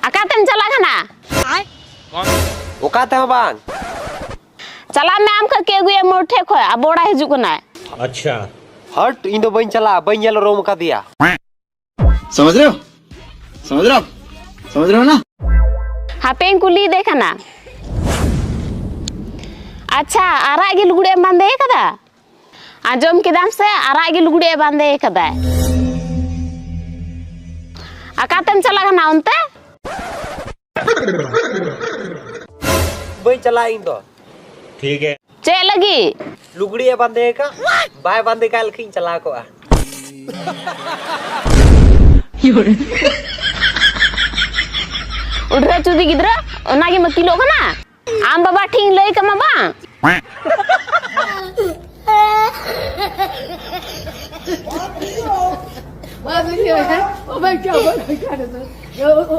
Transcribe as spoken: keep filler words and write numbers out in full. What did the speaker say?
ᱚᱠᱟᱛᱮᱢ ᱪᱟᱞᱟᱜ ᱠᱟᱱᱟ? ᱚᱠᱟ ᱛᱮᱦᱚᱸ ᱵᱟᱝ᱾ ᱪᱟᱞᱟᱜ ᱢᱮ, ᱟᱢ ᱠᱷᱚᱡ ᱠᱮ ᱟᱹᱜᱩᱭᱟ ᱢᱳᱲ ᱴᱷᱮᱡ ᱠᱷᱚᱡ, ᱟᱵᱚ ᱚᱲᱟᱜ ᱦᱤᱡᱩᱜ ᱠᱟᱱᱟᱭ᱾ ᱟᱪᱪᱷᱟ᱾ ᱦᱟᱴ, ᱤᱧ ᱫᱚ ᱵᱟᱹᱧ ᱪᱟᱞᱟᱜᱼᱟ, ᱵᱟᱹᱧ ᱧᱮᱞ ᱩᱨᱩᱢ ᱟᱠᱟᱫᱮᱭᱟ᱾ समझ रहे हो? समझ रहे हो आप? समझ रहे हो ना? ᱦᱟᱯᱮᱧ ᱠᱩᱞᱤᱭᱮᱫᱮ ᱠᱟᱱᱟ᱾ ᱟᱪᱪᱷᱟ, ᱟᱨᱟᱜ ᱜᱮ ᱞᱩᱜᱽᱲᱤᱡ ᱮᱢ ᱵᱟᱸᱫᱮ ᱟᱠᱟᱫᱟ? ᱟᱸᱡᱚᱢ ᱠᱮᱫᱟᱢ ᱥᱮ, ᱟᱨᱟᱜ ᱜᱮ ᱞᱩᱜᱽᱲᱤᱡ ᱮ ᱵᱟᱸᱫᱮ ᱟᱠᱟᱫᱟᱭ᱾ ᱚᱠᱟᱛᱮᱢ ᱪᱟᱞᱟᱜ ᱠᱟᱱᱟ ᱚᱱᱛᱮ? ᱵᱟᱹᱧ ᱪᱟᱞᱟᱜᱼᱟ ᱤᱧ ᱫᱚ᱾ ᱴᱷᱤᱠ ᱜᱮ᱾ ᱪᱮᱫ ᱞᱟᱹᱜᱤᱫ? ᱞᱩᱜᱽᱲᱤᱡ ᱮ ᱵᱟᱸᱫᱮ ᱟᱠᱟᱫ, ᱵᱟᱭ ᱵᱟᱸᱫᱮ ᱠᱟᱜ ᱞᱮᱠᱷᱟᱱ ᱤᱧ ᱪᱟᱞᱟᱣ ᱠᱚᱜᱼᱟ᱾ ᱩᱰᱷᱟᱹ ᱪᱩᱫᱤ ᱜᱤᱫᱽᱨᱟᱹ, ᱚᱱᱟ ᱜᱮᱢ ᱟᱹᱠᱤᱞᱚᱜ ᱠᱟᱱᱟ? ᱟᱢ ᱵᱟᱵᱟ ᱴᱷᱮᱱ ᱤᱧ ᱞᱟᱹᱭ ᱠᱟᱢᱟ ᱵᱟᱝ? Oh my God, oh my God.